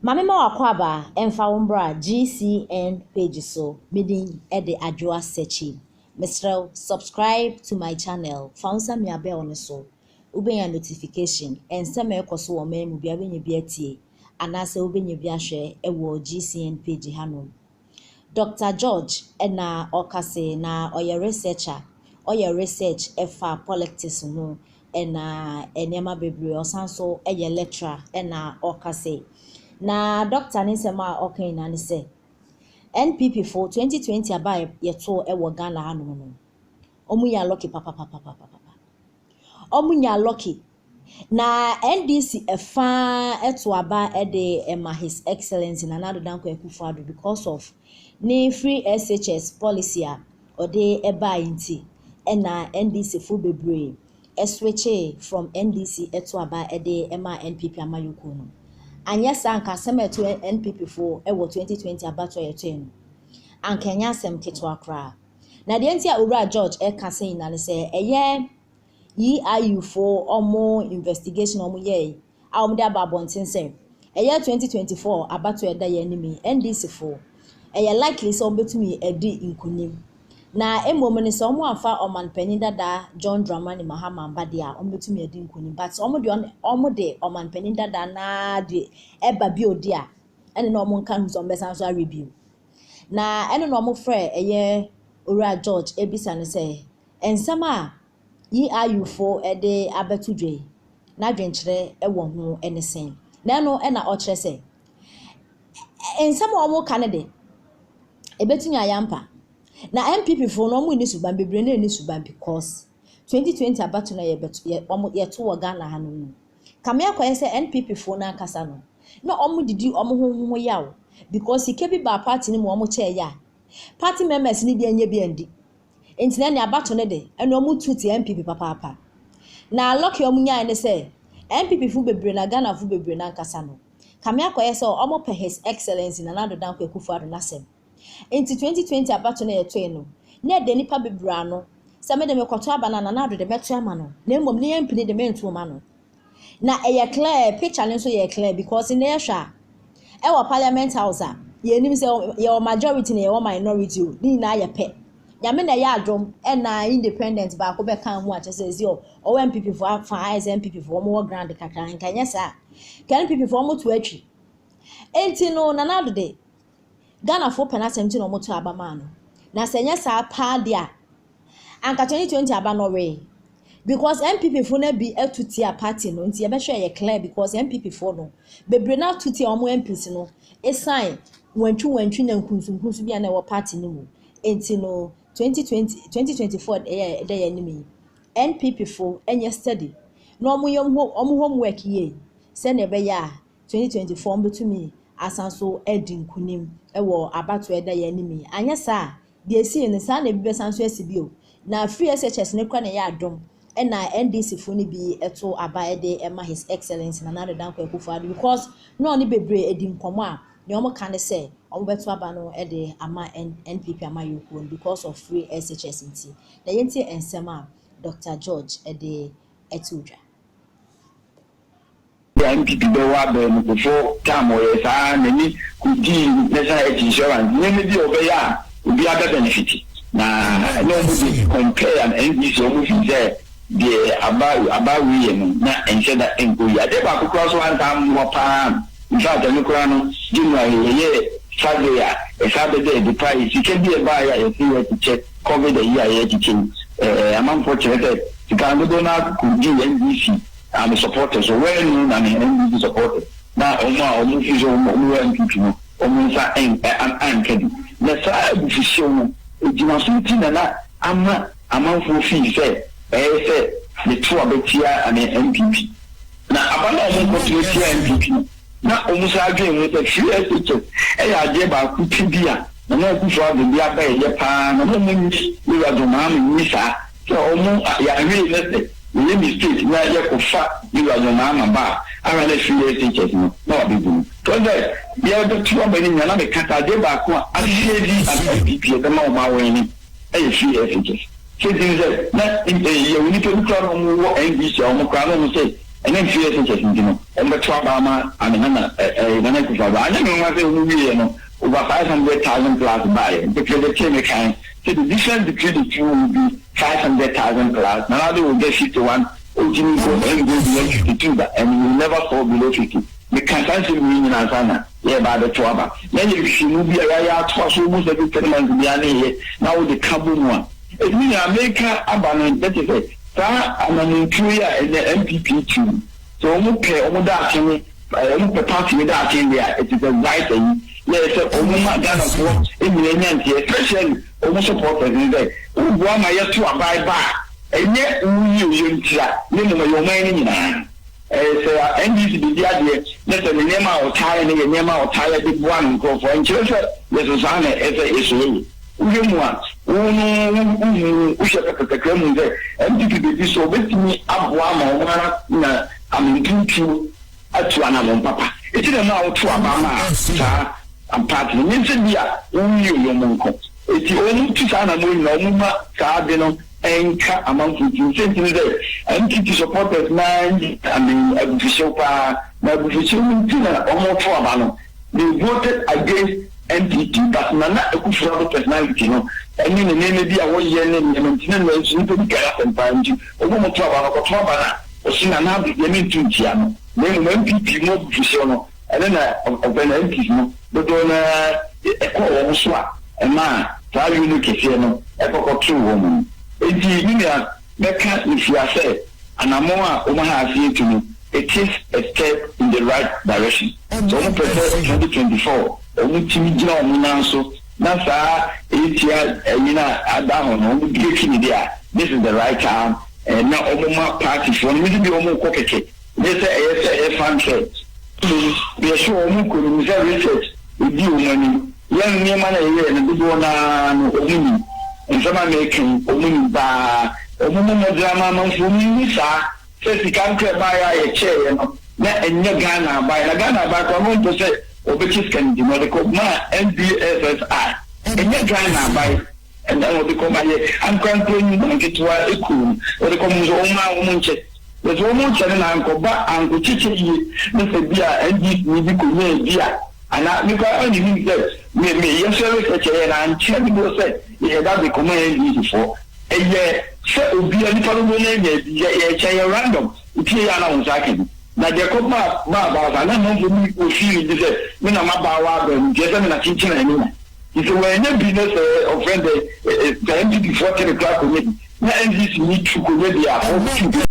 Maame ma wakɔ aba mfa wo mbra GCN page so. Me din de Adwoa Sekyi. Mesrɛ wo, subscribe to my channel. Fa wo nsa mia bell no so. Wobɛnya notification. Nsɛm a ɛkɔ so wɔ ɔman mu bia wobɛnya bi atie anaasɛ wobɛnya bi ahwɛ wɔ GCN page hanom. Dr. George ɛna ɔkasa na ɔyɛ researcher. Ɔyɛ research ɛfa politics ho ɛna nneɛma bebree. Ɔsan so yɛ lecturer ɛna ɔkasa. Na doctor ne nsɛm a ɔka nyinaa ne sɛ NPP fo 2020 aba a yɛtoo wɔ Ghana hanom no, wɔn nya lucky papapapapapa. Wɔn nya lucky. Na NDC ɛfa ɛto aba de ma His Excellency Nana Addo Dankwa Akufo-Addo because of ne free SHS policy a ɔde baeɛ nti, ɛna NDC fo bebree ɛswitch from NDC ɛto aba de ma NPP amanyɔkuo no. Anyɛ saa, nka asɛm a ɛto NPP fo wɔ 2020 abatoɔ a yɛtoe no, anka ɛnyɛ asɛm ketewa koraa. Na deɛ nti a Owura George ɛka sɛ nyinaa ne sɛ ɛyɛ EIU fo ɔmo investigation a ɔmo yɛɛ a wɔde aba abɔnten sɛ ɛyɛ 2024 abatoɔ ɛda yɛn anim yi, NDC fo ɛyɛ likely sɛ wɔbɛtumi adi nkunim. Na mmom no, sɛ wɔn amfa ɔmanpanin dada John Dramani Mahama amba deɛ a, wɔbɛtumi adi nkunim, but wɔn de ɔmanpanin dada naa de ɛba bio di a, ɛne na wɔn nka ho sɛ wɔbɛsan so awe bio. Na ɛno na wɔfrɛ ɛyɛ Owura George ebisa no sɛ nsɛm a EIU fo de abɛto dwa yi, n'adwenkyerɛ wɔ ho ne sɛn. Na ɛno ɛna ɔkyerɛ sɛ nsɛm a wɔka no de, ebɛtumi ayɛ ampa. Na NPP foɔ no, wɔn nni suban bebree na nni suban because 2020 abato no yɛbɛto yɛ wɔn yɛto wɔ Ghana hanom no, kame akɔyɛ sɛ NPP foɔ no ankasa no na wɔn didi wɔn ho ho yaw because sika bi baa party no mu, wɔn kyɛɛ yɛ a party members no bi anya bi andi. Nti na ne abato no de, ɛna wɔn tu ti NPP papaapa. Na lucky wɔn nyae ne sɛ NPP fo bebree na Ghana fo bebree n'ankasa no, kame akɔyɛ sɛ wɔn pɛ His Excellency Nana Addo Dankwa Akufo-Addo n'asɛm. Nti 2020 abato no yɛtoe no, na ɛda nipa bebree ano sɛ mede mekɔto aba no, Nana Addo de mɛto ama no, na mmom ne yɛn mpini de mento ma no. Na ɛyɛ clear picture no nso yɛ clear because ne yɛhwɛ a ɛwɔ Parliament House a, yɛnim sɛ yɛwɔ majority na yɛwɔ minority o, ne nyinaa yɛ pɛ. Nyame na ɛyɛ adom ɛna independent baako bɛka ho a kyerɛ sɛ ɛsi ɔwɔ NPP fo afa ayɛ sɛ NPP fo wɔn wɔ ground kakra. Nka nyɛ saa ka NPP fo wɔn to atwi. Enti no, Nana Addo de, Ghana fo pɛ n'asɛm nti na wɔn to aba maa no. Na sɛ nyɛ saa paa deɛ a, anka 2020 aba no wee because NPP fo no bi atu tia party no. Nti yɛbɛhwɛ, yɛ clear because NPP fo no bebree na atu tia wɔn MPs no esan wantwi wantwi na nkunsunkunsu bi a na ɛwɔ party no mu. Nti no, 2020 2024 ɛyɛ ɛdɛ yɛn anim yi, NPP fo ɛnyɛ steady na wɔn yɛ wɔn homework yie sɛnea ɛbɛyɛ a 2024 wɔn bɛtumi asan so adi nkunim ɛwɔ abatoɔ ɛda yɛn anim yi. Anyɛ saa, deɛ esi no saa na ebi bɛsan so asi bio. Na free SHS ne kora na ɛyɛ adom ɛna NDC fo no bi ɛto aba ɛde ɛma His Excellence Nana Addo Dankwa Akufo-Addo because na ɔne bebree edi nkɔmɔ a nea wɔn ka ne sɛ wɔn bɛto aba no ɛde ama NPP amanyɔkuo no because of free SHS. Nti na yɛntie nsɛm a Dr. George ɛde ɛto dwa. NPP bɛwɔ abɛn no before time ɔyɛ saa n'ani kudii National Health Insurance, nneɛma bi a ɔbɛyɛ a obiara bɛ benefit. Na ɛna wɔn de compare an NDC, wɔn fi sɛ deɛ aba aba wei yɛ no na nhyɛ da nkɔ yi. Adeɛ baako koraa so ansa mmoa paa. In fact, ɛno koraa no, January yɛyɛ survey a ɛsa bɛda adi paa yɛ sika bi ɛbaeɛ a yɛsɛ yɛkyekyɛ COVID ayi a yɛkyekyɛ yi, amanfoɔ kyerɛ sɛ sika dodoɔ no akɔdi NDC and supporters, so well known and NDC supporters, na wɔn a wɔn fi so wɔn wɔ NPP no, wɔn nsa anka bi. Na saa abufuhyew no egyina so ti na na ama amanfoɔ fii sɛ ɛyɛ sɛ yɛto abɛtia ane NPP. Na aba na wɔn nkɔto tia NPP no, na wɔn nsa adwene mu sɛ free SHS ɛyɛ adeɛ baako ti bi a Nana Akufo Addo bi aba ɛyɛ paa na wɔn nyi Ewura John Mahama nyi saa sɛ wɔn yɛahwee ne sɛ yɛyɛ mistake na yɛkɔfa Ewura John Mahama ba a ara na free SHS no na wabɛgu no. Tɔsɛ yɛbɛto aba no nyina na meka sɛ adeɛ baako a ahyɛ bi as NPP ɛbɛma wɔn awɔn ni ɛyɛ free SHS. Sɛ sɛ na yɛwɔ nipa bi koraa na wɔn wɔ NDC a wɔn koraa na wɔn sɛ Ɛne free SHS nti no, wɔn bɛto aba ama ame Nana Nana Akufo-Addo. Anyɛ me nwa sɛ wɔn wie no, over 500,000 plus baayɛ. Nti predict me kan sɛ the difference between the two will be 500,000 plus. Nana Addo will get 51, otimi nko ɛngo beyond 52 ba, and he will never fall below 50. Meka saa nsɛm yi nyinaa ansa na yɛba abɛto aba. Na yɛ nhwehwɛmu bi a yɛayɛ atoa so almost every 3 months biara ne yɛ na wode ka bɔ mu a, ɛtumi nyinaa meka aba no bɛte sɛ saa anamontuo yi a ɛnɛ NPP tu sɛ wɔn pɛ wɔn daakye ne wɔn pɛ party ne daakye deɛ a, it is a right ayi yɛ sɛ wɔn ma Ghanafoɔ nyinaa nya nteɛ, especially wɔn supporters ne sɛ woboa ma yɛto aban ba a, ɛnyɛ woyi oyɛ ntira ne mmom ɛyɛ ɔman no nyinaa. Sɛ NDC bedi adeɛ ne sɛ ne nneɛma a ɔtaayɛ no yɛ nneɛma a ɔtaayɛ de boa ne nkurɔfoɔ, nkyerɛ sɛ yɛsɛ saa na ɛsɛ yɛsɔ yɛ wohwɛ mu a, wo no wohu wohwɛ pɛpɛpɛkra mu sɛ NPP bedi so, obetumi aboa ama wɔn ara na amentuntuo atu anamɔn papa. Eti na mu a woto aba ma saa party no nye sɛ bi a woyi oyɛ mu nko. Eti wɔn tu saa anamɔn nyinaa, wɔn ma saa ade no nka amanfo ti nsɛnti ne sɛ NPP supporters naa nyi ame abufuhyew paa, na abufuhyew no nti na wɔn to aba no. They voted against NPP, but Nana Akufo-Addo personality no ɛne ne nneɛma bi a wɔyɛ ne nneɛma nti ne nneɛma nso nipa bi kara asɛm paa nti wɔn mo to aba no, kɔto aba no a ɔsi Nana Addo deɛ ne ntu ntia no, na mmom NPP mu abufuhyew no ɛne na ɔbɛn na MPs no dodoɔ naa ɛkɔɔ wɔn so a ɛmaa saa unit kɛseɛ no ɛkɔkɔtoo wɔn mu. Eti ne nua bɛka ne fia sɛ anamɔ a wɔn ha ase etu no, it is a step in the right direction. So wɔn pɛ sɛ 2024 wɔn tumi gyina wɔn nan so na saa etia ɛyi na ada hɔ no wɔn break ne deɛ, this is the right time. Na wɔn ma party foɔ no mi bi wɔn kɔ kɛkɛ nye sɛ ɛyɛ sɛ ɛyɛ fanfare. Yɛhwɛ wɔn kɔ nim sɛ research edi wɔn anim, yɛn nneɛma na yɛyɛ no dodoɔ naa no, wɔn nim nsɛm a mɛka yi, wɔn nim paa. Wɔn mo mmɔdena ama amanfoɔ wɔn ni saa sɛ sika nkira baayɛ a yɛkyɛɛyɛ no na ɛnyɛ Ghana aban, na Ghana aban kora no mpɛ sɛ wɔbɛkyɛ sika no, nti na ɔde kɔ maa NBSSI. Ɛnyɛ Ghana aban ɛna ɔde kɔ ma yɛ ankorankora nnwuma nketewa ekuo no, ɔde kɔ mo nso wɔn a wɔn nkyɛ yɛsɛ wɔn nkyɛ no na ankɔba ankɔkyekyɛ yie ne sɛ bi a NDC ni bi kɔ nyɛ bi a ana nipa ɛna nim sɛ me me yɛsɛ research yɛ na ankyɛ dodoɔ sɛ yɛyɛ da de kɔma NDC foɔ. Ɛyɛ sɛ obia nipa dodoɔ no anya bi yɛ yɛkyɛ yɛ random ntie yɛ ana wɔn nsa aka bi na deɛ kɔ baa baa baa saa na amanfoɔ bi wɔ feeling bi sɛ me na ma baa wa abɛn nti ɛsɛ me na kyenkyen anim a nti sɛ wɔanya bi ne sɛ ɔfrɛ dɛ sɛ NPP foɔ te ne kora kɔnya bi na NDC ni tu kɔnya bi a ɔtu bi.